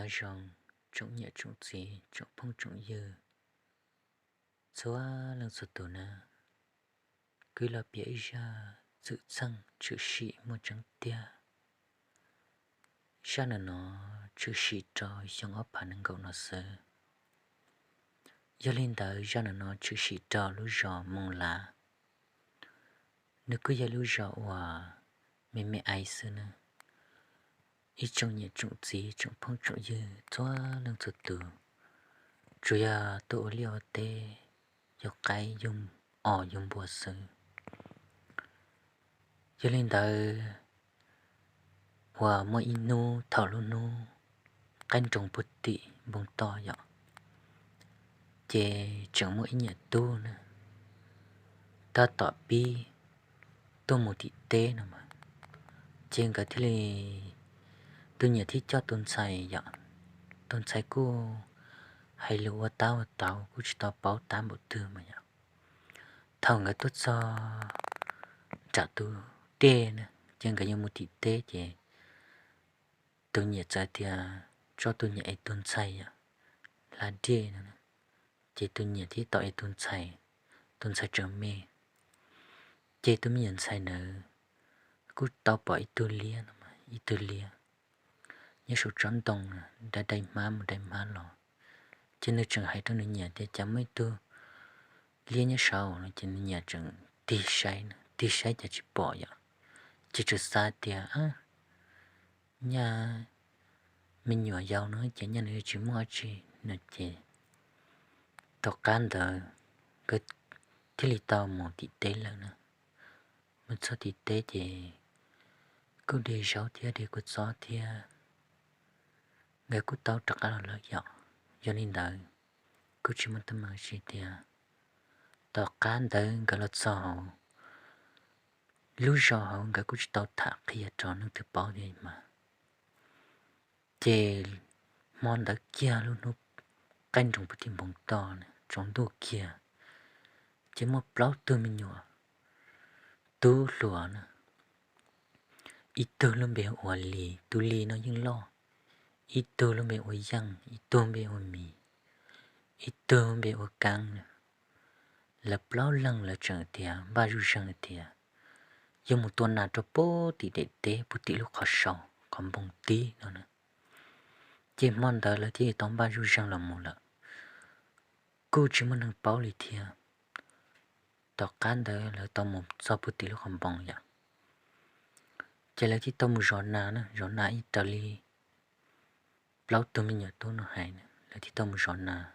Nyob zoo tsoom niam tsoom txiv tsoom phooj tsoom ywg txhua leej txhua tus na, kuv los piav ib zaj txwm txheej tshwm sim muaj tseeb tiag. Zaj ntawm no tshwm sim rau xyoo ob phav nees nkaum no xwb. Yog li ntawd zaj ntawm no tshwm sim rau lub zos Moos Lav. Nws kuj yog lub zos uas me me aiv xwb na. Ib tsoom niam tsoom txiv tsoom phooj tsoom ywg txhua leej txhua tus, tsuas yog tuaj ua liaj ua teb, yug qaib yug os yug npua xwb. Yog li ntawd, uas muaj ib hnub thaum lub hnub qaij nroos puag tim npoo toj yom, ces tseem muaj ib niam tub na, tab tom pib tuaj mus tim teb no mas, ces nkawd thiaj li, tus niam thiaj coj tus ntxhais yom, tus ntxhais kuj hais lus ua tab ua tau kuj tsis tau paub tab npaum twg mas yom. Thaum nkawd tuaj txog nram tus dej na, ces nkawd yuav mus tim teb ces tus niam txawm tias tso tus niam es tus ntxhais yom, hla dej no, ces tus niam thiaj tau es tus ntxhais, tus ntxhais tseem me. Ces tus me nyuam ntxhais ntawd kuj tau pom ib tug liab no, ib tug liab nyob saum tsob ntoo, dai dai hmab mus dai hmab los. Ces nws tseem hais rau nws niam tias cas muaj ib tug liab nyob saud no, ces nws niam tseem tig saib, tig saib cas tsis pom yom. Ces tseem xav tias nyaj me nyuam yaus no ces nyaj nws tsis muaj dab tsi no ces tom qab ntawd nkawd thiaj li tau mus tim teb lawm na. Mus txog tim teb ces kuj de zaub thiab de kua txob thiab, nkawd kuj tau rov qab los lawm yom. Yog li ntawd kuj tsis muaj teeb meem dab tsi tiag. Tom qab ntawd nkawd los txog hauv lub zos hauv nkawd kuj tsis tau tham qhia rau leej twg paub thiab mas. Ces hmo ntawd kiag lub hnub qaij nroos puag tim npoo toj, tsaus ntuj kiag, ces muaj plaub tug me nyuam tub hluas na, ib tug lub npe hu ua Lis, tus Lis no yeej loj, ib tug lub npe ua Yeej, ib tug npe ua Mis, ib tug npe ua Keeb na. Lawv plaub leeg lawv tseem tias npaj zuj zeeg tias yuav mus tua nas rau puag tim daim teb puag tim lub qhov sau qhov npoo tib no na. Ces hmo ntawd lawv thiaj li tau npaj zuj zeeg los mus lawm, kuj tsis muaj neeg paub li thiab. Tom qab ntawd lawv tau mus txog puag tim lub qhov npoo yom, ces lawv thiaj tau mus zov nas na, zov nas ib raws li plaub tug me nyuam tub no hais, lawv thiaj tau mus zov nas.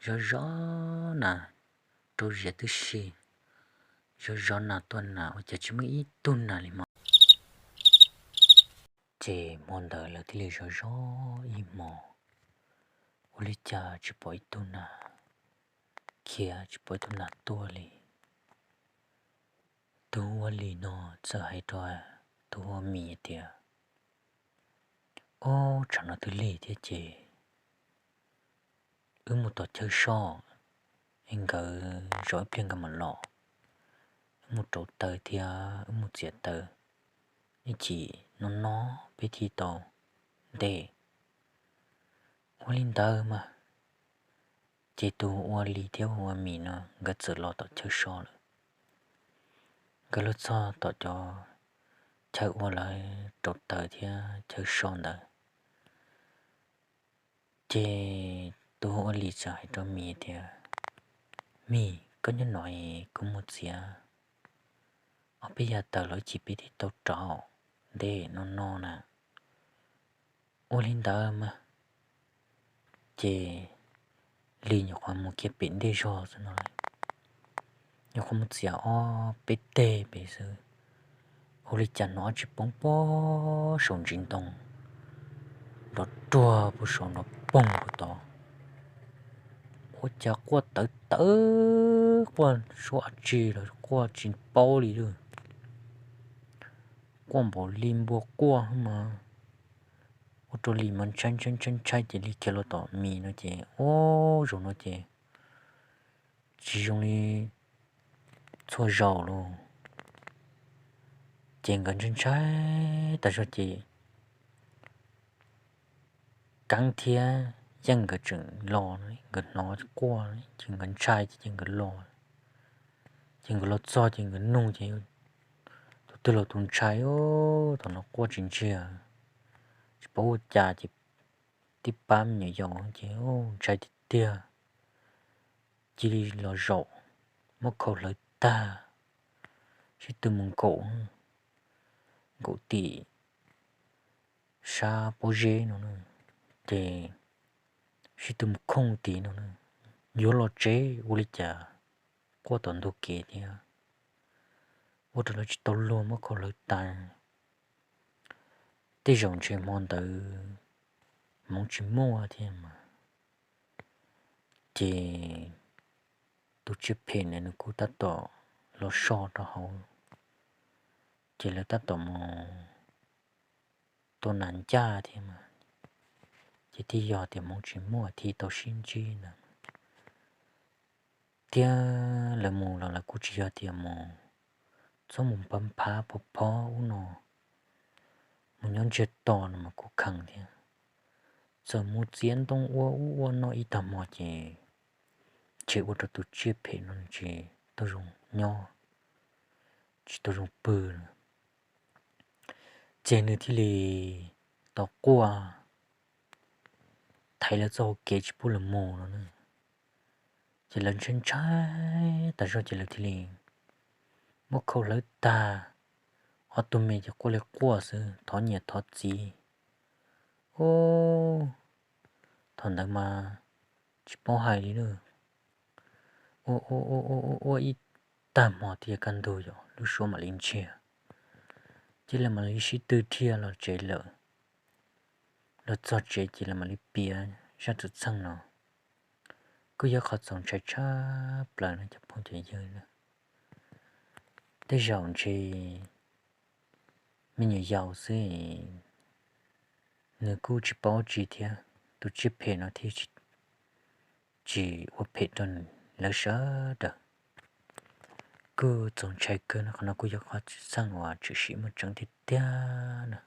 Zov zov nas rau ziav tib si, zov zov nas tua nas ua cas tsis muaj ib tug nas li hmo. Ces hmo ntawd lawv thiaj li zov zov ib hmo, ua li cas tsis pom ib tug nas khiav, tsis pom ib tug nas tuaj li. Tus hu ua Lis no txawm hais rau tus hu ua Mis tias, Ob, tshav no twb lig thiab ces wb mus tom chaw so, es nkawd zov ib pliag nkawd mam los. Wb mus rauv taws thiab wb mus txiav taws, ib chim no no peb thiaj tau nte. Ua li ntawd mas, ces tus hu ua Lis thiab hu ua Mis no nkawd txawm los tom chaw so lawm. Nkawd los txog tom cov chaw ua lawv rauv taws thiab chaw so ntawd, ces tus hu ua Lis txawm hais rau Mis tias, Mis, koj nyob no es kuv mus txiav ob peb yav taws los ib chim peb thiaj tau rauv, nte no no na. Ua li ntawd mas, ces Lis nyuam qhuav mus kiag pem ntej zog xwb no, nyuam qhuav mus txiav ob peb teg pem xwb, ua li cas hnov dab tsi poob puag saum ntsis ntoo, nrov ruag puag saum nrov poog puag tod. Ua cas quaj tawv tawv, quaj suab dab tsi los quaj tsis paub li lawm. Quaj npaum li npua quaj mas, ua rau Lis mas ntshai ntshai ntshai ntshai ces Lis khiav los tom Mis no ces, ub, zaum no ces tsis zoo li txhua zaus lawm. Ces nkawd ntshai ntshai tas zog ces Keeb thiab Yeej nkawd tseem los, nkawd hnov quaj ces nkawd ntshai ces nkawd los. Ces nkawd los txog ces nkawd nug ces tus twg los tus ntshai, thaum no quaj tsis ntsiag, tsis paub ua cas ces tib pab me nyuam yaus ces ntshai tiag tiag, cia li los zaum, muab khau hlawv tag, sib tw mus nkaum, nkaum tim sab pob zeb no, ces sib tw mus khooj tid no, yuav los tsev ua li cas quaj tom ntug kev thiab, ua rau lawv tsis tau luag muab khau hlawv tas. Tej zaum ntshe hmo ntawd hmoov tsis muaj thiab mas, ces tus tsiaj phem ntawd nws kuj tab tom los so rau hauv, ces lawv tab tom mus tua nas ncaj thiab mas, ces thiaj yog tias hmoov tsis muaj thiaj tau sib ntsib ntawd. Thiab lawv mus los lawv kuj tsis yog tias mus txhob mus pab phab phob phob ub no, mus nyob ntsiag to no mas kuj kheev thiab. Txawm mus txiav ntoo ua ub ua no ib tag hmo ces ntshe ua rau tus tsiaj phem no tsis tau zoo nyob, tsis tau zoo pw lawm. Ces nws thiaj li tau quaj thaiv lawv txoj hauv kev tsis pub lawv mus no na. Ces lawv ntshai ntshai tas zog ces lawv thiaj li muab khau hlawv tag, ob tug me ces quaj li quaj xwb, thov niam thov txiv. Ub, thaum ntawd mas tsis paub hais li lawm, ua ua ua ua ib tag hmo thiab kaj ntug yom lub suab mam li ntsiag, ces lawv mam li sib tw dhia los tsev lawm. Los txog tsev ces lawv mam li piav zaj xwm txheej no, kuj yog qhov txaus ntshai tshaj plaws no cov phooj cov ywg na. Tej zaum ntshe me nyuam yaus xwb, nws kuj tsis paub tsi thiab, tus tsiaj phem no thiaj tsis ua phem rau lawv sawv daws. Kuj txaus ntshai kawg no, qhov no kuj yog qhov xwm txheej uas tshwm sim muaj tseeb tiag tiag na.